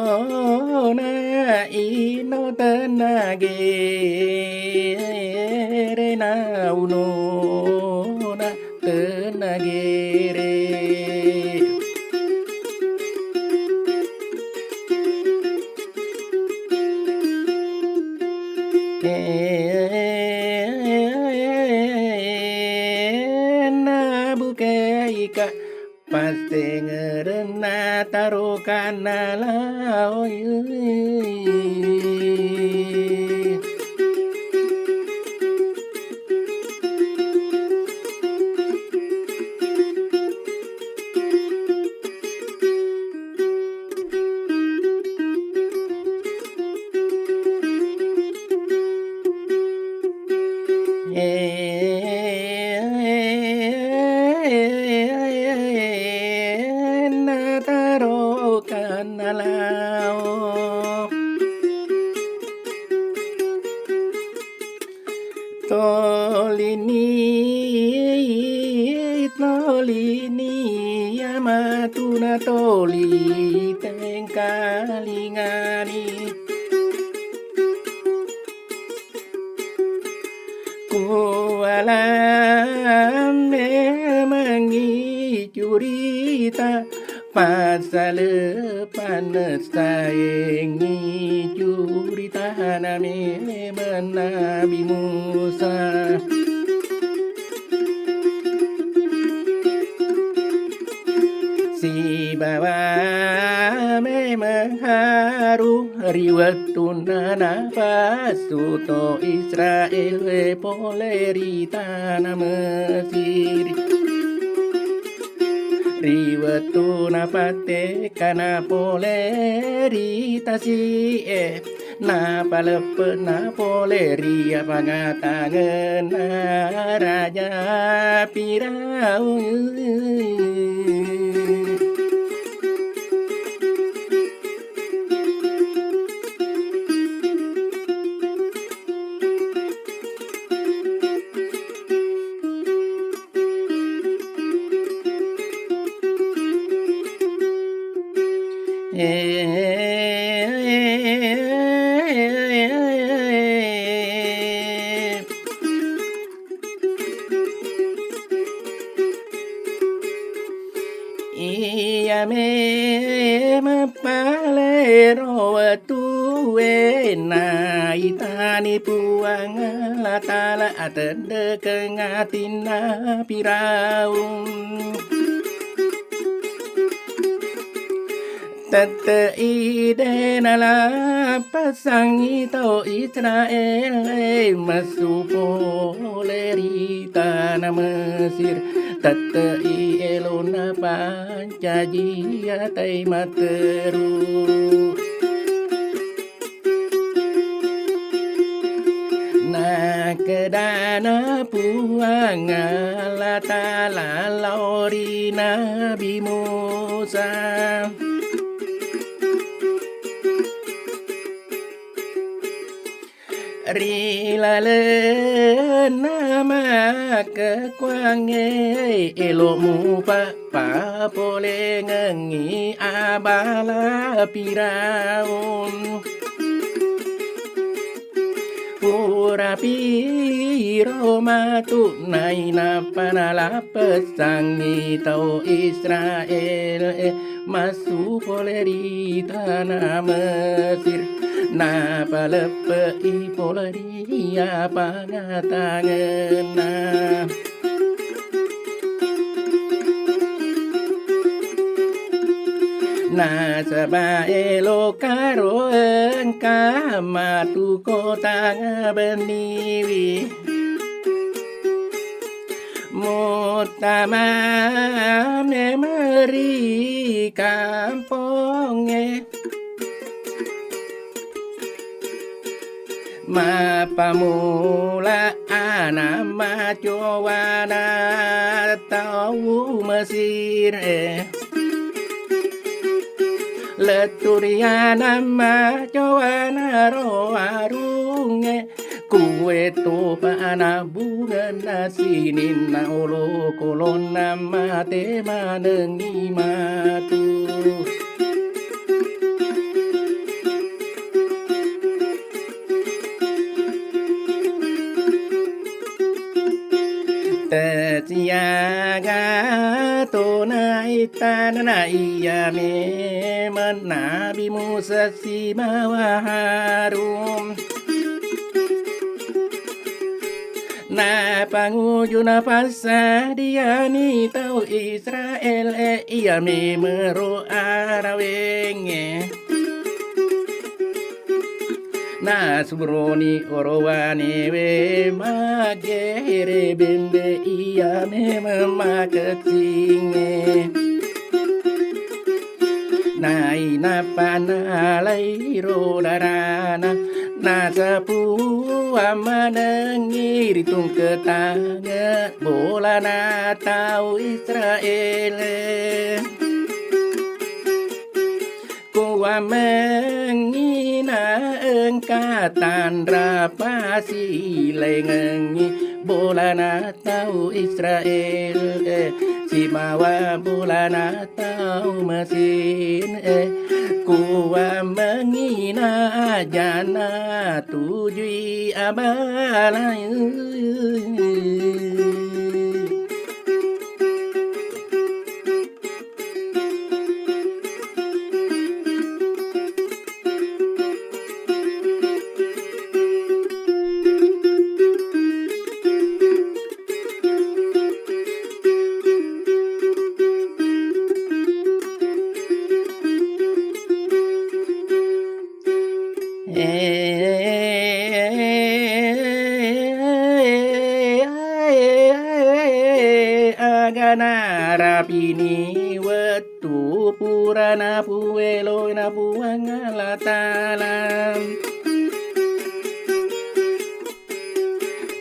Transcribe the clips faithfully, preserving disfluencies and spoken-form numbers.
Naunona ino tenagere, naunona tenagere. Nabukaika passengerenna tarokanna lao. Natarokanna lao. Tolini, tolini, iya matuna toli tengkalingani. Kualamme mengi curita, pasale panessaengi curitana memeng Nabi Musa. Sibawa memeng haru ri wettunna napassu to Israel e pole ri tana Mesir. Ri wettu napattekkana pole ri tasi'e, napaleppe'na pole ri apangatangenna Raja Firaun. Iya memeng palero wettue naitani Puang Allah Ta'ala ateddekeng atinna Firaun. Tette'i de' nalappessangngi tau Israel e messu pole ri tana Mesir. Tette'i elona pancaji atai matteru. Nakkedana Puang Allah Ta'ala lao ri Nabi Musa, ri lalenna makkekkuangnge elo'mu pa- papolengengngi abala Firaun. Purapiro matu nainappa nalappessangngi tau Israel e massu pole ri tana Mesir, napaleppe'i pole ri iya pangatangenna. Nasaba' elo' karo engka matu kotang benniwi, muttama memeng ri kampongnge. Mappammula ana' macowana tau Mesir e, Lettu ri ana macowana ro arungnge, kuwe topa ana bungenna sininna olokolonna mate manengngi matu. Tesiaga tona ittana iya memeng Nabi Musa sibawa Harun. Napanguju napassadiani tau Israel e iya memero arawengnge. Nasuroni orowanewe maggere bembe iya memeng makeccingnge. Nainappa nalairo darana, nasapuang manengngi ri tungke tange bolana tau Israel e. Kuwammengngi na engka tanra pasilengengngi bolana tau Israel e, sibawa bolana tau Mesir e. Kuwammengngi na ajana tujui abala. Aga narapini wettu purana puwelona Puang Allah Ta'ala.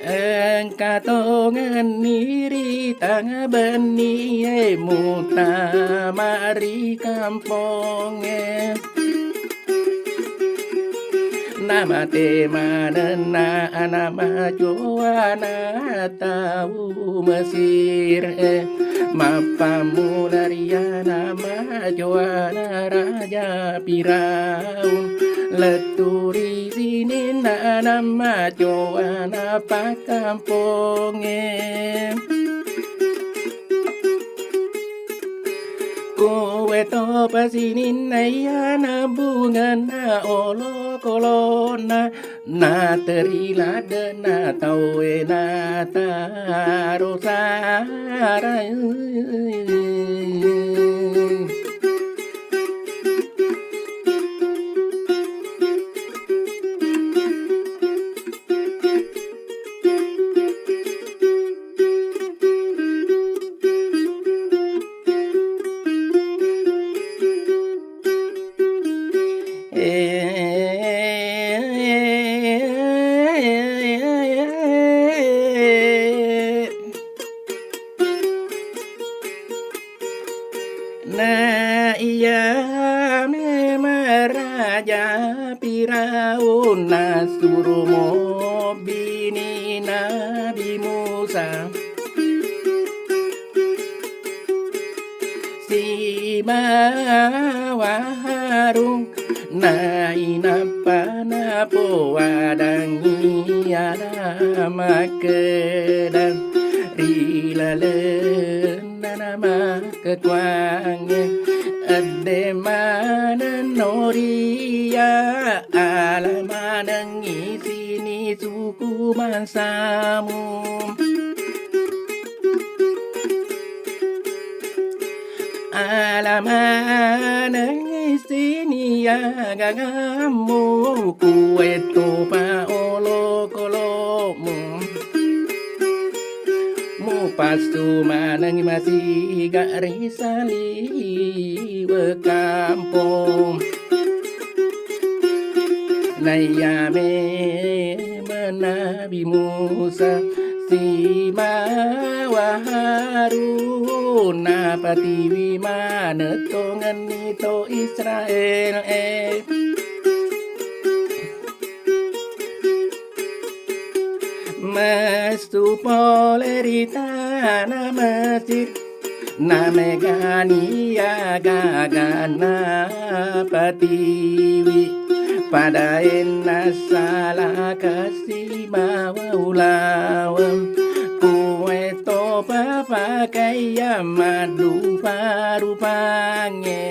Engka tongenni ri tanga bennie mutama ri kampongnge. Namate manenna ana macowana tau Mesir e, mappammula ri ana macowana Raja Firaun, lettu ri sininna ana macowana pakkampongnge. Kuwe topa sininna iyana bungenna olokolona, nateri laddenna tauwe nataro sara. Na iya memang Raja Firaun nasuro mobbini Nabi Musa sibawa Harun. Nainappa napowadangngi ana makkeda ri lalenna ana makkekuangnge, edde manenno ri iya ala manengngi sini suku bangsamu. Ala maneng istini agangammu, kuwetto pa olokolomu. Mupassu maneng masiga ri saliwe kampong. Naiya memeng Nabi Musa sibawa Harun. Napatiwi maneng tongenni to Israel e. Messu pole ri tana Mesir, namegani agaga napatiwi. Padaenna salakasi sibawa ulaweng, kuwe topa pakaiang maddupa-rupangnge.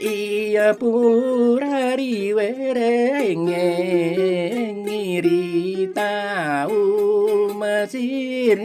Iya pura riwerengngi ri tau Mesir.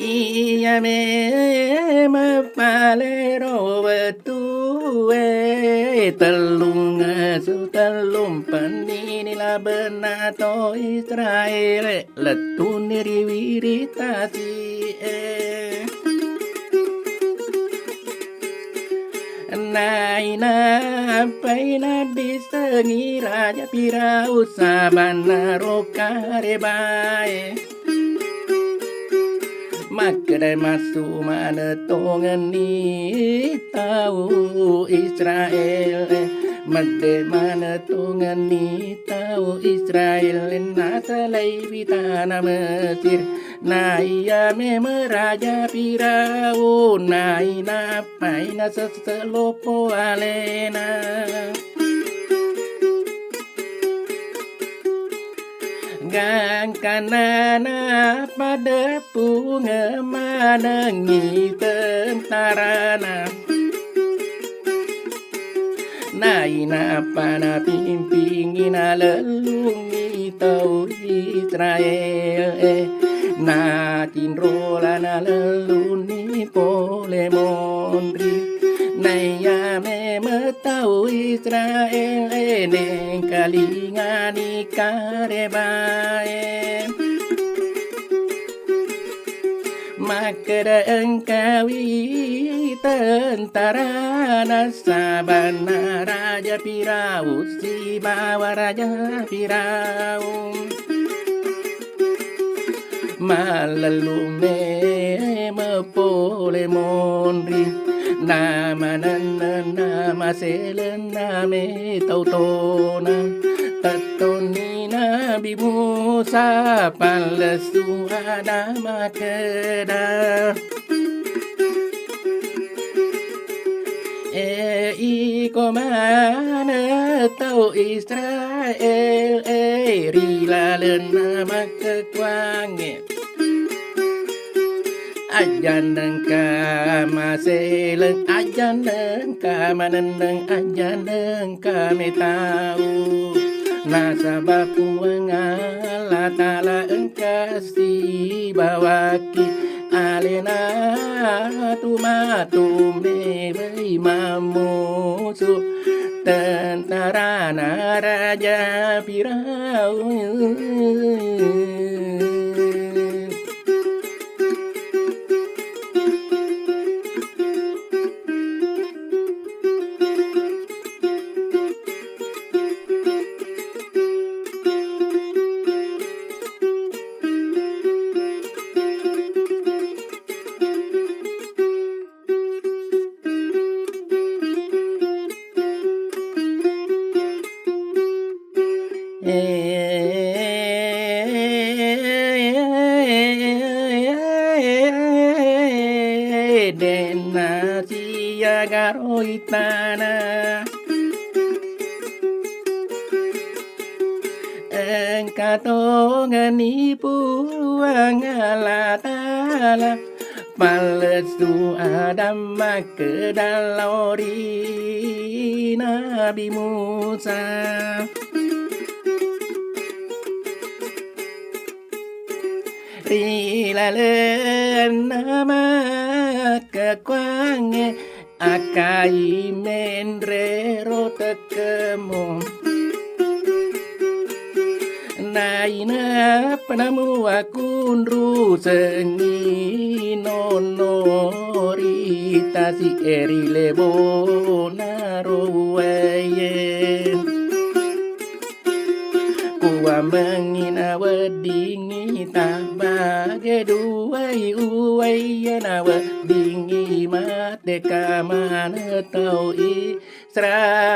Iya memeng palero wettue, tellung esu tellung pennini labenna to Israel, lettunni ri wiring tasi'e. Nainappai naddissengngi Raja Firaun sabanna ro karebae. Makkeda, massu maneng tongenni tau Israel, medde maneng tongenni tau Israel, nasalaiwi tana Mesir. Naiya memeng Raja Firaun, nainappai nasesse loppo alena. Gangkanna napadeppungeng manengngi tentarana. Nainappa napimpingngi nalellungngi tau Israel e, natinrola nalellunni pole monri. Naiya memeng tau Israel e nengkalingani karebae. Makkeda engkawi tentarana sabanna Raja Firaun sibawa Raja Firaun. Mallellu memeng pole monri, namanenneng namaseleng name tau tona. Tettonni Nabi Musa pallessu ada makkeda, e, iko maneng tau Israel e ri lalenna makkekkuangnge. Ajjannengka maseleng, ajjannengka manenneng, ajjannengka metau. Nasaba Puang Allah Ta'ala engka sibawaki, alena tu matu mewai mammusu tentarana Raja Firaun. Denna siaga roitana. Engka tongenni Puang Allah Ta'ala pallessu ada makkeda lao ri Nabi Musa. Ri lalenna makkakuangnge, akkai menrero tekkemu. Nainappa namu akkunrusengngi nonno ri tasi'e ri lebona ro uwaie. Kuwammengngi naweddingngi tabbage duwai uwaiye, naweddingngi mate kamana tau Israel.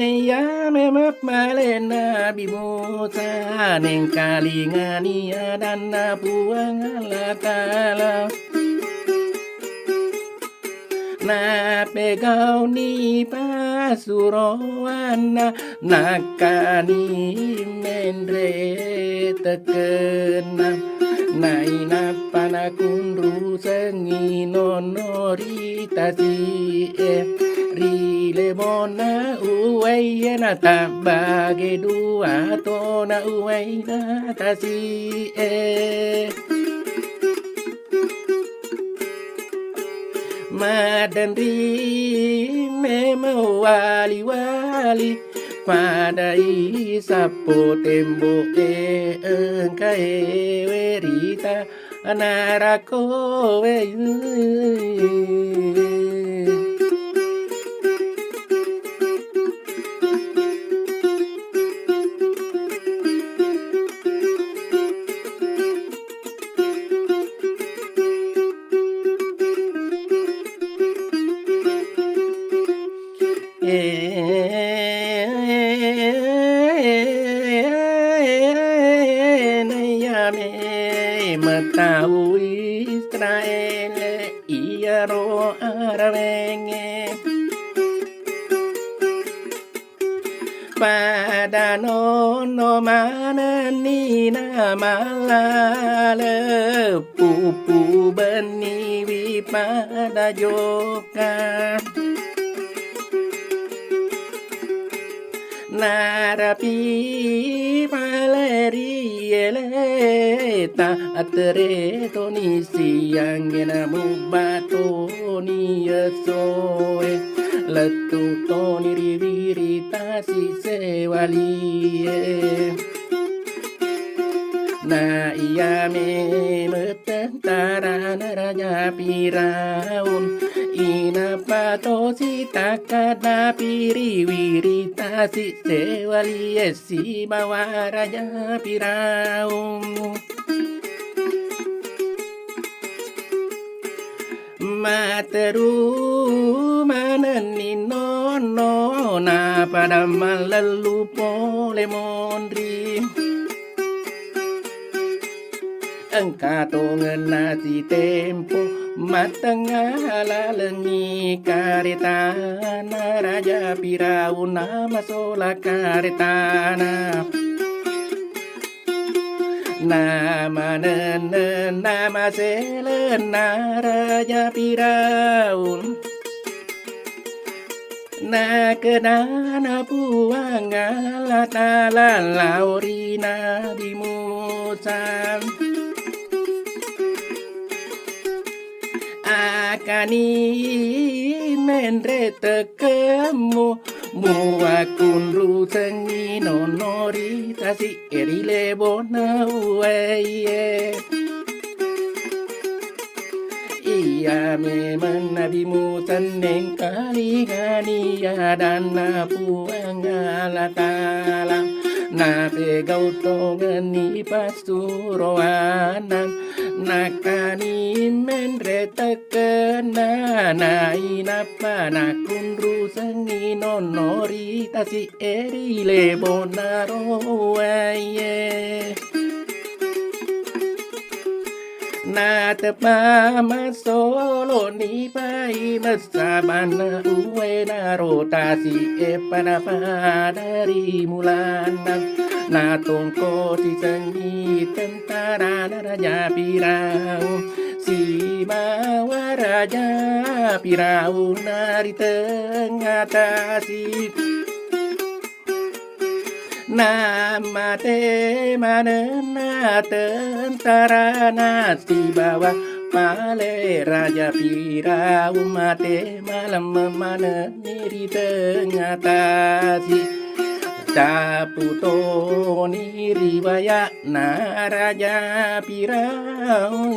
Naiya memang male Nabi Musa nengkalingani adanna Puang Allah Ta'ala. Napegauni pasuroanna, nakkani menre tekkenna. Nainappa nakunrusengngi nonno ri tasi'e ri lebonna uwaiye, natabbage dua tona uwaina tasi'e. Madenri memeng wali-wali, padai sappo tembo'e engkae werita narakowe. Naiya me metau Israel iyaro arawengnge. Pada nonno manenni namallale pupu benniwi pada jokka. Narapi male ri eleta, atere toni siangnge namubba toni essoe. Lettu toni ri wiritasi sewalie. Na iya memeng tentarana Raja Firaun, inappa tosi takkadapi ri wiritasi sewalie sibawa Raja Firaun. Matteru manenni nonno, napada mallellu pole monri. Engka tongenna sitempo mattengnga lalengngi karetana Raja Firaun, namasola karetana. Namanenneng namaselenna Raja Firaun. Nakedana Puang Allah Ta'ala lao ri Nabi Musa. Akani menre tekkemmu, muwakkunrusengngi nonno ri tasi'e ri lebona uwaie. Iya memeng Nabi Musa nengkalingani adanna Puang Allah Ta'ala, napegau tongenni passuroanna. Nakkani menre tekkenna, nainappa nakkunrusengngi nonno ri tasi'e ri lebona rowaie. Nateppa massolo nipai messabanna uwainaro tasi'e pada-pada ri mulanna. Natongko sisengngi tentarana Raja Firaun, sibawa Raja Firaun na ri tengnga tasi. Namate manenna tentarana sibawa pale Raja Firaun, mate malemme manenni ri tengnga tasi. Taputoni riwaya'na Raja Firaun.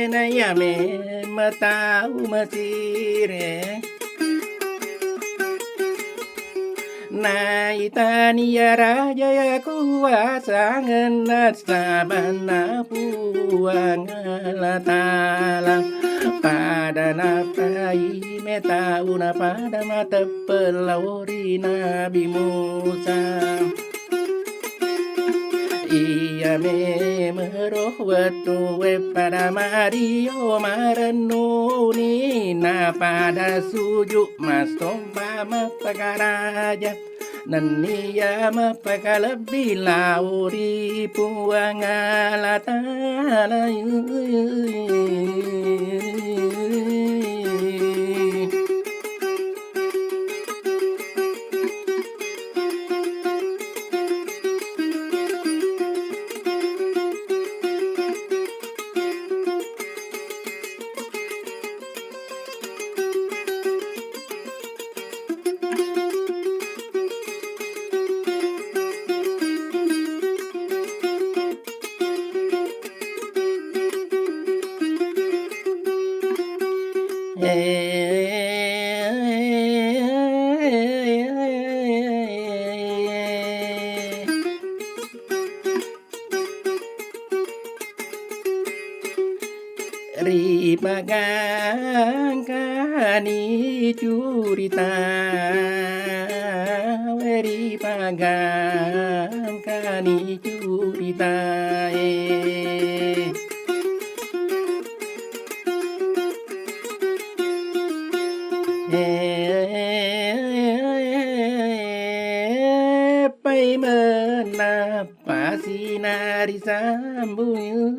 Naiya memeng tau Mesir e. Naitania raja iya kuwasangenna sabanna Puang Allah Ta'ala. Pada nappai metau na pada mateppe lao ri Nabi Musa. Iya memeng ro wettue pada mario marennuni na pada suju mastompa mappakaraja. Nenniya mappakalebbi lao ri Puang Allah Ta'ala. Ripagangkani curita, ripagangkani curitae. Paimenna Pasinari sambung.